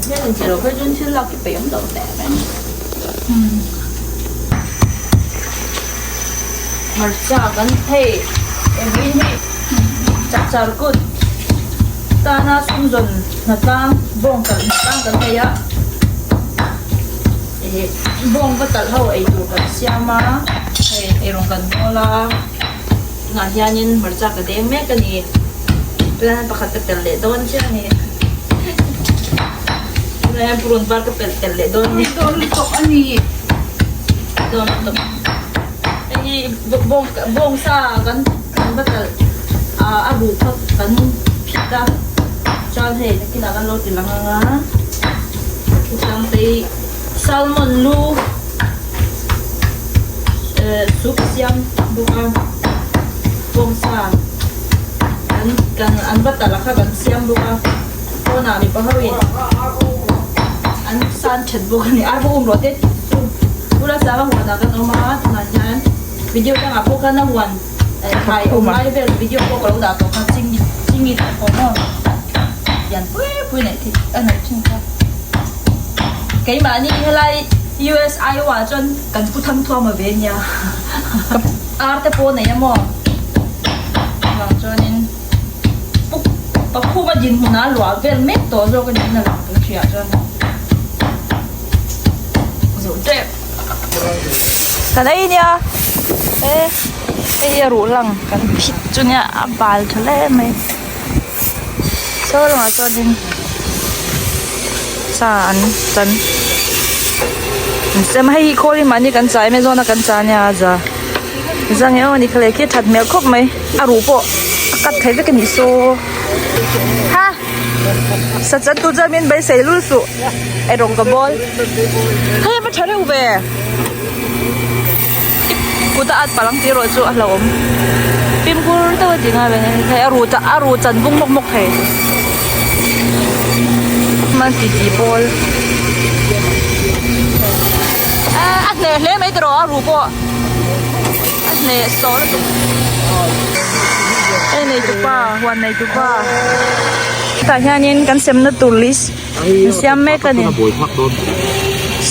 Hmel in che lo phei chuan thil lak hi peih awm lo hle mai. Hmarcha kan hei engin hi chapchar kut tana sumzawn hnatlang bawng talh hnatlang kan nei a ih bawng va talh ho ei tur kan siam a hei eirawng kan bawl a tunah hianin hmarcha ka deng mek a ni tunah hian pakhat ka telh leh dawn chiah a ni tunah hian purun var ka pelh telh leh dawn a ni. Dawn lutuk a ni. Dawn lutuk. Hei bawng bawng sa kan kan va talh ah a ruh kha kan phit a chuan hei nakinah kan lo ti lang ang a chutang te hi salmon lu eh soup siam bawk a bawng sa an kan an va talh a kha kan siam bawk a pawnah mipa ho in an san that bawk a ni ar bawk awm rawh te chu bula sanga huanah kan awm a tunah hian video dangah pawh khan a huan thlai awm lai vel video pawh ka lo dah tawh kha chingit chingit a awm a lian pui pui neih theih a neih thin kha keimahni helai US Iowa ah chuan kan pu thangthuam a ve nia ar te pawh a nei a maw chuvang chuanin pu pakhuma dinhmun ah luah vel mek tawh zawk a niin a lang tun hriat chuan. Kan ei nia e hei a ruh lang kan phit chu nia a bal tha hle mai saw lamah chuanin sa an chan an sem a hei hi khawl hi mahni kan chai mai zawn a kan chah ania za zang eng emaw ni kha leh khi a that hmel khawp mai a ruh pawh a cut thei vek a nih saw ha. Sa chan tu chuan min beisei lul suh ei rawng ka bawl hei a va tha reuh ve kut a at palh ang tih erawh chu a hlauhawm fimkhur deuh a ti ngai ve hei a ruh a ruh chan bung hmawk hmawk thei man ti ti pawl a hneh hle mai tiraw a ruh pawh a hneh sawh lutuk hei nei tupa huan nei tupa tah hianin kan semna tur list an siam mek a ni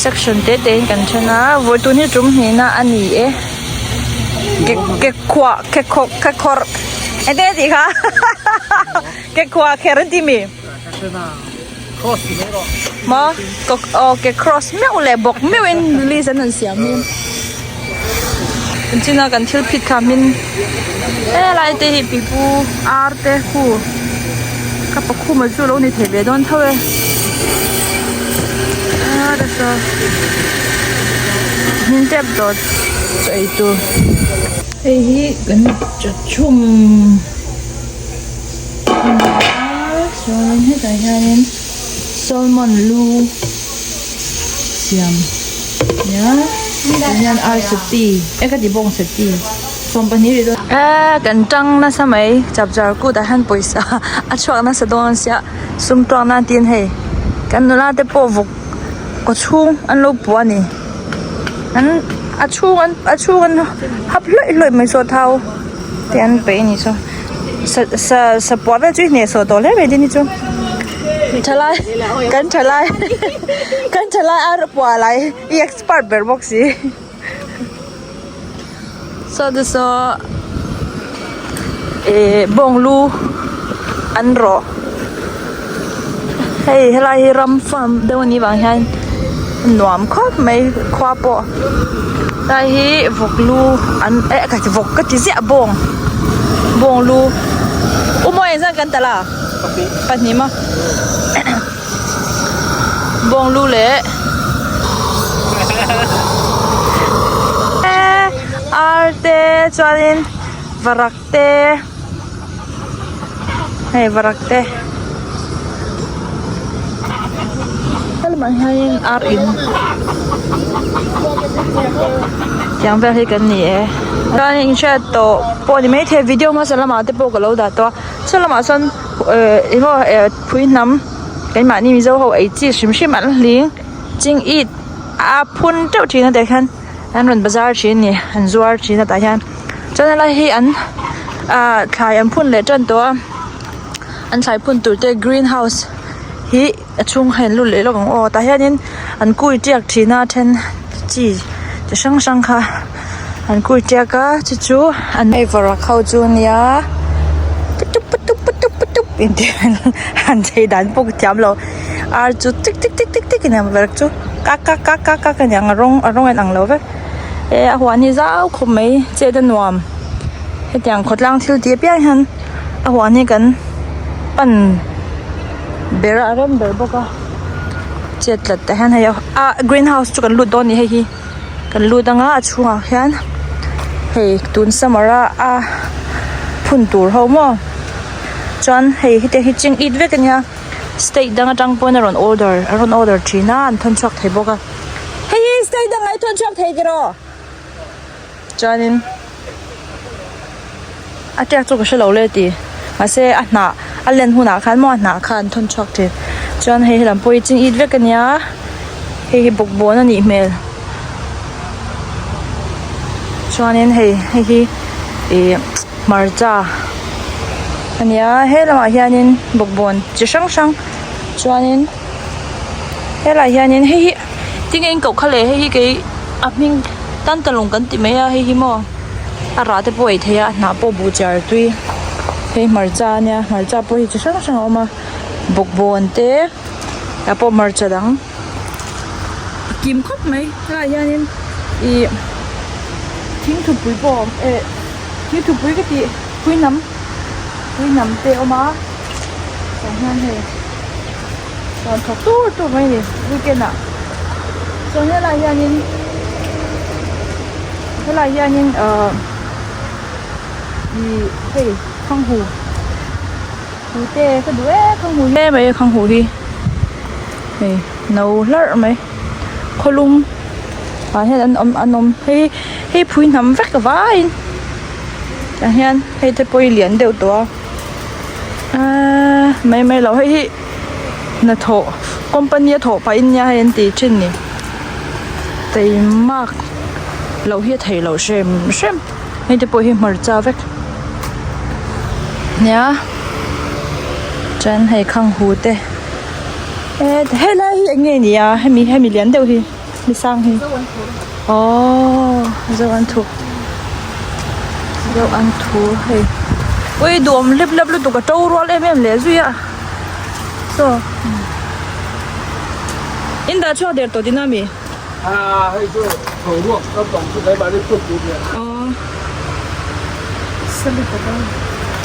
section te te in kan then a vawi tun hi tum hnihna a ni e ke ke khuah ke khawk ke khawrh engtin nge tih kha ke khuah kher an ti mi maw aw ke cross meuh leh bawk meuh in list an rawn siam hi china kan thil phit kha hmin helai te hi pipu ar te khu ka pakhuma chu alo ni thei ve dawn tho e hmin tep tawh chaw ei tur hei hi kan chawchhum. Chuanin hetah hianin salmon lu siam nia tah hian ar sati e ka ti bawng sati 12 ri dawn eee kan tang nasa mai chapchar kut ah hian pawisa a chhuak nasa dawn sia sum tuak nan tin hei kan nula te pawh vawk kaw chhung an lo puah a ni an a chhung an a chhung an hap hlawih hlawih mai saw thau te an peih a ni saw. Sa sa sa puah vel chu i hnehsawh tawh hle mai din hi chu thalai kan thalai kan thalai ar puah lai i expert ber bawk si saw te saw ihh bawng lu an rawh hei helai hi ram farm deuh anih vang hian nuam khawp mai khua pawh helai hi vawk lu an eh ka ti vawk ka ti ziah bawng bawng lu u mawi engzat kan talh a pahnih maw bawng lu leh ar te chuanin varak te. Hei varak te helamah hianin ar in tiang vel hi kan ni e chuan in hriat tawh pawh a ni maithei video hmasa lamah te pawh ka lo dah tawh a saw lamah sawn ehh eng emaw eh phui hnam keimahni mizo ho ei chi hrim hrim an hling ching it a phun teuh thin a tah hian an rawn bazar thin a ni an zuar thin a tah hian chuan helai hi an ah thlai an phun leh tan tawh a an thlai phun tur te green house. Hi a chhung kha in lut leh lawk ang aw tah hianin an kui tiak thin a then chi chi hrang hrang kha an kui tiak a chu chu an hei varak ho chu ania putup putup putup putup intih han chei dan pawh ka thiam lo ar chu tik tik tik tik tik ania varak chu kak kak kak kak kak aniang a rawng a rawng a inang lo vek e a huan hi zau khawp mai chet a nuam hetiang khawtlang thil tih apiang hian a huan hi kan pan ber a rem ber bawk a chet tlat tah hian hei ah green house chu kan lut dawn a ni hei hi kan lut anga a chhungah hian hei tun summer a a phun tur ho maw chuan hei hetiang hi ching it vek ania state dang atang pawn a rawn order a rawn order thin a an thawn chhuak thei bawk a hei hi state dangah i thawn chhuak thei tiraw chuanin. A tiak chu ka hre lo le tih mahse a hnah a len hunah khan maw a hnah kha an thawn chhuak thin chuan hei helam pawh hi ching it vek ania hei hi bawkbawn anih hmel chuanin hei hei hi ih hmarcha ania he lamah hianin bawkbawn chi hrang hrang chuanin helaiah hianin hei hi tinge in koh kha le hei hi kei a hming tantalung kan ti mai a hei hi maw. A rah te pawh ei theih a a hnah pawh buh chiar tui hei hmarcha ania hmarcha pawh hi chi hrang hrang a awm a bawkbawn te tah pawh hmarcha dang a kim khawp mai helaiah hianin ih thingthupui pawh a awm eh thingthupui ka tih phuihnam phuihnam te a awm a tah hian hei rawn thawk tur tur mai a ni weekend ah chuan helaiah hianin helaiah hianin ahh ih hei khanghu hu te ka duh em khanghu hi mai a khanghu hi hei no hlarh mai khawlum ah hian an awm an awm hei hei phui hnam vek vaiin tah hian hei te pawh hi lian deuh tawh a aaa mai mai lo hei hi hnathawh company a thawh pahin nia hei an tih thin ni teimak loh hi a theih loh hrem hrem hei te pawh hi hmarcha vek nia chuan hei khang hu te helai hi eng nge ni a hemi hemi lian deuh hi mi sang hi aww zo an thu zo an thu hei ui duhawm hlep hlep lutuk a to rual em em leh zui a saw in dah chhuak der tawh tihna ami aww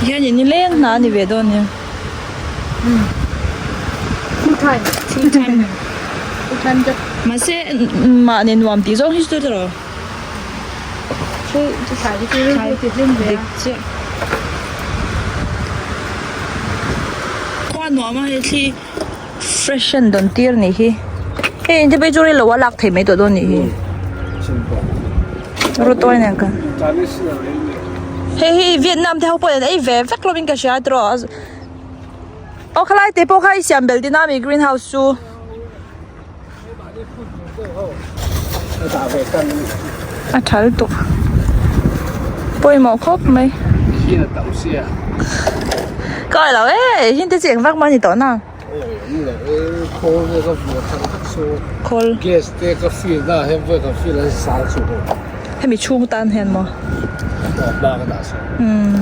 tihian in nileng hna a ni ve dawn nia. Mahse mahni nuam tih zawng hi chu tiraw dik chiah khua nuam a hei thli fresh an dawn tir anih hi hei engti phei chu rei lo a lak theih mai tawh dawn anih hi rawtawi nen khan hei hi Vietnam te ho pawh in ei ve vek lovin ka hria tiraw. Aw khalai te pawh kha i siam belh din a mi green house chu. A tha lutuk pawimawh khawp mai. Ka awih lo e heng te chu eng vak mah a ni tawh na. Khawl. Hemi chhung tan hian maw. Umm.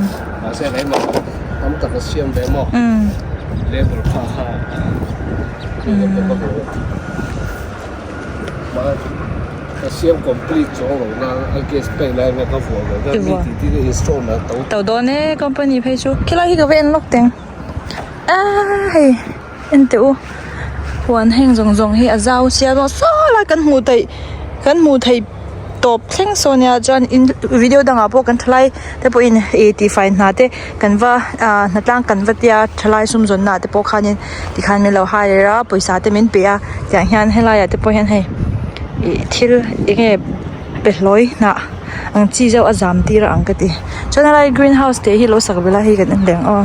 Umm. To dawn e company phei chu khilai hi ka va en lawk teng aaa hei en teh u huan heng zawng zawng hi a zau sia maw saw lai kan hmuh theih kan hmuh theih tawp thleng saw nia chuan in video dangah pawh kan thalai te pawhin ih tihfai hna te kan va ah hnatlang kan va tia thalai sum zawn na ah te pawh khanin tikhan min lo hire a pawisa te min pe a tiang hian helaiah te pawh hian hei ih thil eng nge pehlawi hnah ang chi deuh a zam tir a ang ka ti chuan helai green house te hi lo sak ve lai hi kan en leh ang aw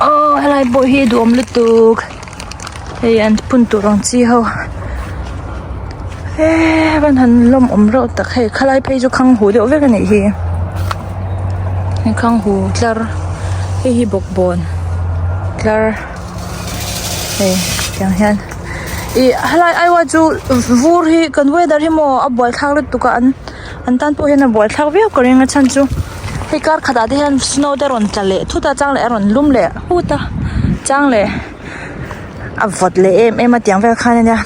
aw helai pawh hi duhawm lutuk hei an phun tur ang chi ho eee van han lawm awm reuh tak hei khalai phei chu khang huh deuh vek a nih hi hei khang huh tlar hei hi bawkbawn tlar. Hei tiang hian ih helai aiwa chu vur hi kan weather hi maw a buaithlak lutuk a an an tan pawh hian a buaithlak viau ka ring a chhan chu hei kar khatah te hian snow te a rawn tla leh thut a chang leh a rawn lum leh phut a chang leh a vawt leh em em a tiang vel khan ania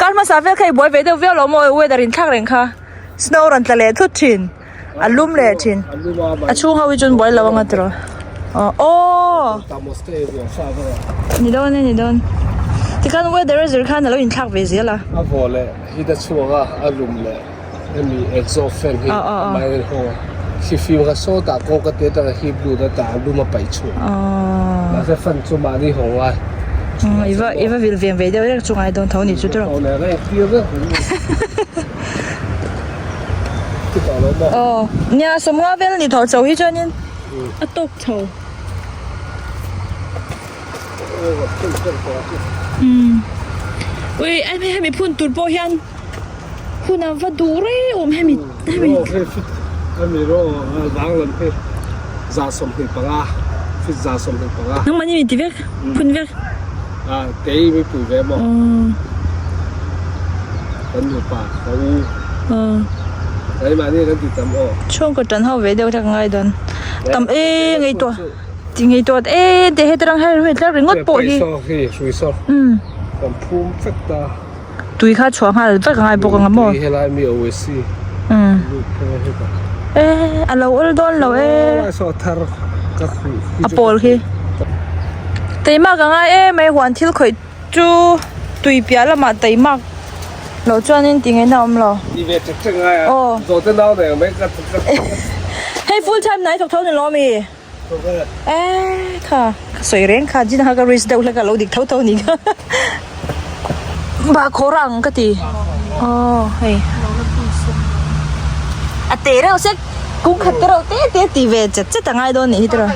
kar hmasa vel kha i buai ve deuh viau lo maw weather in thlak reng kha snow rawn tla leh thut thin. A lum leh thin. A chhung ho hi chuan buai lo anga tiraw. Aw. Ni dawn e ni dawn. Tikhan weather a zir khan a lo inthlak ve zel a. A vaw leh hit a chhuak a, a lum leh hemi exhaust fan hi a mai a hawng a. Khi fim kha sawtah kawngka te atanga hi lut a tah a lum a paih chhuak. Mahse fan chu mahni hawng a. I va i va vil veng ve deuh reng chu ngai dawn tho ni chu tiraw. Aw nia sawmnga vel ni tawh chho hi chuanin a tawk chho umm ui hemi hemi phun tur pawh hian hun a va duh rei awm hemi hemi nangmahni min ti vek phun vek. Kan nupa ka u keimahni kan ti tam aw. Chhungkaw tan ho ve deuh hlek ngai dawn tam e ngaihtuah ti ngaihtuah e te heti rang hian hei tlar ringawt pawh hi hrui saw kan phum vek ta tui kha chhuah nghal vek angai bawk ang maw tui helai mi oc lut phei a heta e a lo awl dawn lo e saw thar ka khuh a pawl khi teimak a ngai em mai huan thil khawih Chu tui piah lamah taimak loh chuanin ti ngaihna a awm lo. Ti ve ṭek ṭek ngai a, zawhte nau nei ang mai ka ka. Hei full time nai thawk tho ni lo ami? Thawk e. Eh kha ka sawi reng kha jin kha ka risk deuh hlek a lo dik tho tho ni kha. Bahkhawr a ang ka ti. Aw hei. A te reuh sek kung khat te reuh te te ti ve chet chet a ngai dawn nih hi tiraw.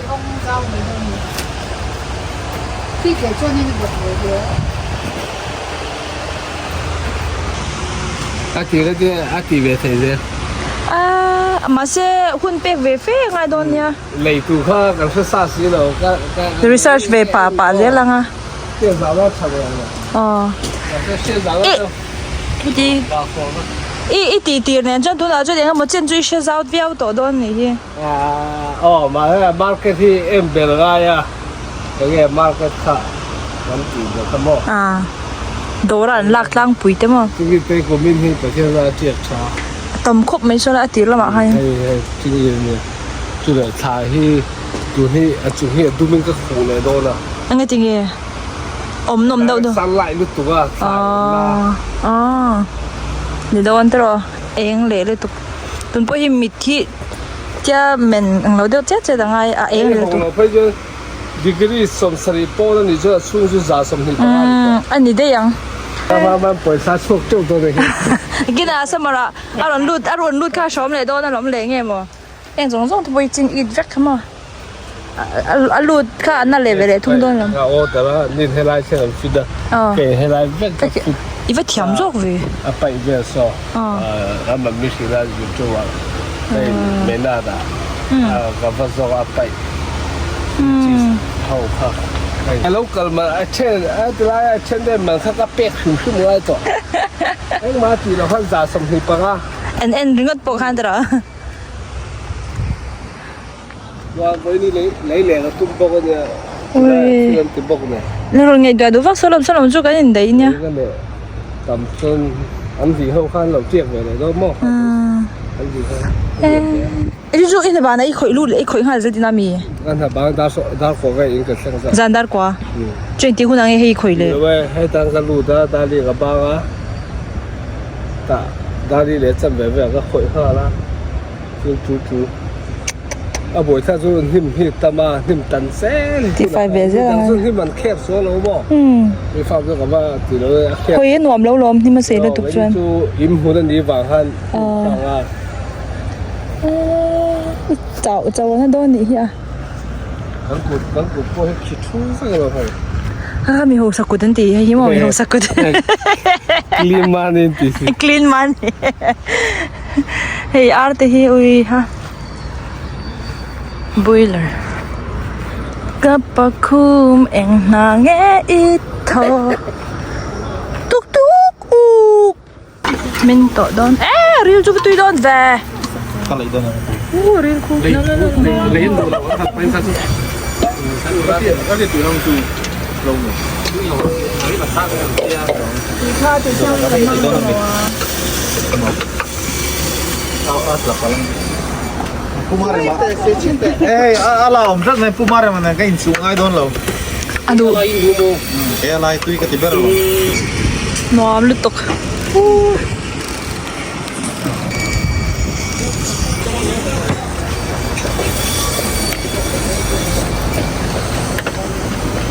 A ti ka ti a ti ve thei zel. A mahse hun pek ve fe a ngai dawn nia. Lei tur kha kan hre sa si lo ka ka. Research ve pah pah zel ang a. Hriat zau a tha ve ang. Aw. Mahse hriat zau a tha. I i i tih tir nen chuan tunah chuan eng emaw chen chu i hre zau viau tawh dawn nih hi. Aw mahse market hi em bel ngai a enge market kha kan tih ber kha maw. A dawr a an lak tlangpui te maw. Chumi te kumin hi Pathian a tiak tha. A tam khawp mai sawn a tir lamah khan. Hei hei chumi nia chu leh thla hi tun hi a chung hi a dum in ka khuh leh dawn a. Enge tinge awm nawm deuh deuh. Sunlight lutuk a thla awm na. A ni dawn tiraw eng leh lutuk. Tun pawh hi mit hi tia men ang lo deuh chiah chiah a ngai a eng leh lutuk. Phei chuan degree 70 pawn a nih chuan a chhung chu 25 a ni tawh. A ni daih ang. Mama pawisa chhuak teuh dawn a hi. Gina summer ah a rawn lut a rawn lut kha a hrawm leh dawn a lawm leh nge maw. Heng zawng zawng te pawh hi chin it vek kha maw. A lut kha a na leh ve leh thung dawn lo. A order a nin helai thleng an fit a kei helai vek ka fit. I va thiam zawk ve. A paih vel saw a mummy hrilh a youtube ah hei Menard ah ka va zawk a paih cheese ho kha. A lo kal man a then a ti lai a then te man kha ka pek hrim hrim ngai tawh. Engmah a tih loh khan 25. En en ringawt pawh khan tiraw. Ui rawn ngaihtuah duh vak saw lawm chu kan indaih nia. Ih chu i hna i khawih lut leh i khawih nghal zel tina mi? Zan dar kua chu engtik hunah nge hei i khawih leh? A buai thla chu hnim hi tam a hnim tan zel hi Ti fai ve zel ang chu hnim an khep sual lo maw mi farm chu ka va ti lo a khep Hawi a nuam lo lawm hnim a sei lutuk chuan chu im hun a nih vang khan hnim a Chau chau ang a dawn nih hi a Kan kut kan kut pawh hi khi thu vek lo hei Ha mi hausa kut an ti hei hi maw mi hausa kut Clean money an ti si Clean money Hei ar te hi ui ha boiler. Ka pa khum eng hna nge i thaw tuk tuk uk min tawh dawn e ril chu ka tui dawn ve Ka lei dawn ang u ril khu Hey, a la awm tlat mai Pu Marema nen ka inchuh ngai dawn lo. A duh. He a lai tui ka ti ber lo. Nuam lutuk.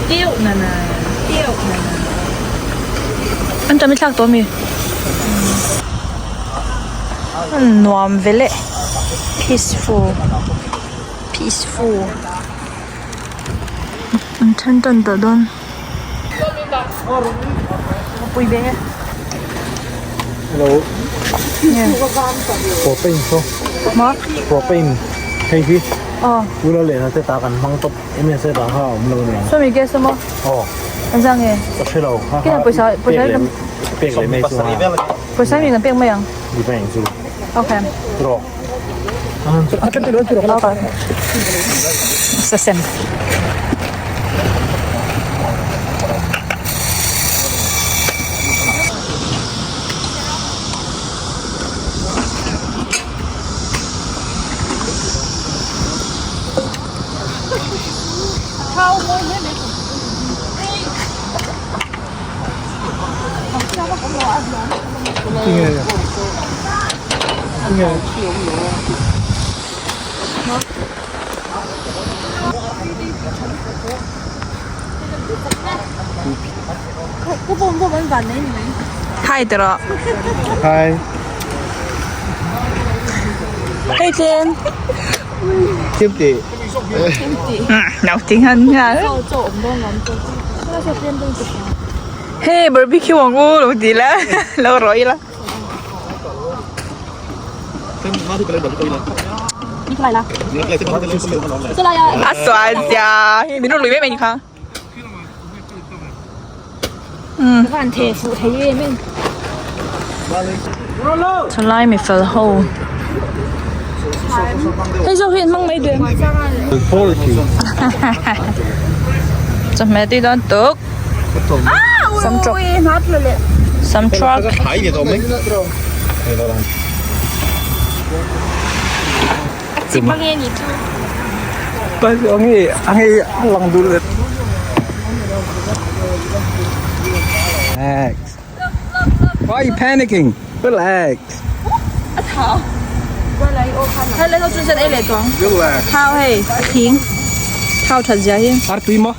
Tiêu na na, tiêu na na. An tami thlak tawh ami? Nuam ve le peaceful peaceful an then tan tawh dawn pui ve Hello Propane saw maw Propane hei hi aw Tuna lehna te tah kan hmang tawp eng nge se tah kha a awm lo aniang Sawmi gas a maw aw An zang nge ka hre lo ha Kina pawisa pawisa pek leh mai chu ha. Pawisa mi kan pek mai ang. Di bank chu. Okay. Draw. Okay. Sasem. Hi tiraw. Hi. Hei Chen. Kim ti. Nau ting han nghal. Hey barbecue ang u lo ti la lo rawh ila. A sual sia min rawn lui mai mai ni kha. Thalai mi fel ho hei zawk hi an hmang mai duh em chawhmeh tui dawn tuk sam truck sam truck Relax. Why are you panicking? Relax. Hei le ho chu zen ei leh tawng. Thau hei a thing. Thau that zia hi. Ar tui maw?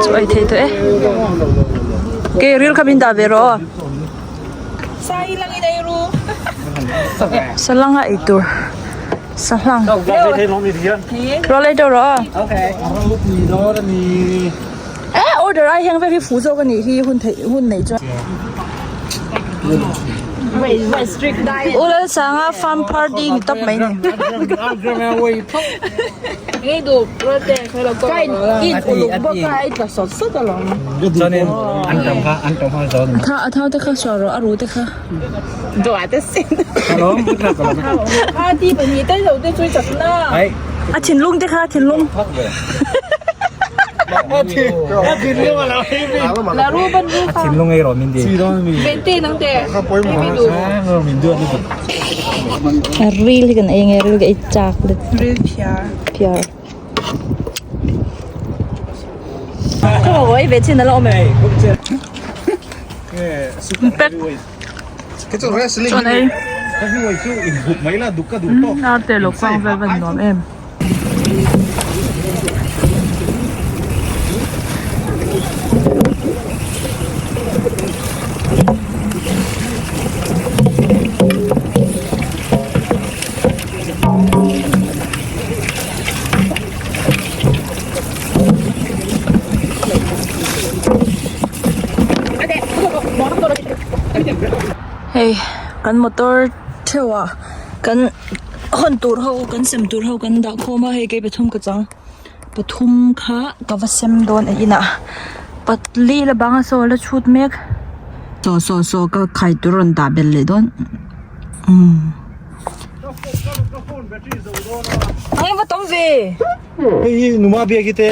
Chu ei thei tawh e. Ke ril kha min dah ve rawh aw. Salang a ei tur. Sahlang. Rawh lei deuh rawh aw. Eh order ai hian vel hi fu zawk a nih hi hun theih hun neih chuan. U Lalsanga farm party ni tawp mai ni. A thau te kha suah rawh a ru te kha. A thinlung te kha thinlung. Ril hi kan ei nge ril ka ei chak let. Ril phiar. Phiar. Ka va ei ve chin ala awm em. Pek. Chuan ei. Arte lo kang vel van nuam em. Hei kan motor theuh ah kan hawn tur ho kan sem tur ho kan dah khawm a hei kei pathum ka chang pathum kha ka va sem dawn a inah patli la bang a saw la chhut mek saw saw saw ka khai tur rawn dah belh leh dawn umm. Ang va tam ve. Hei hi numa biak hi te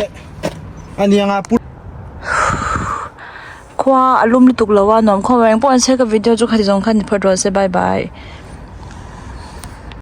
a niang a pu. Khua a lum lutuk lo a nuam khawp reng pawh an se ka video chu khati zawng khan ni phawt rawh se bye bye.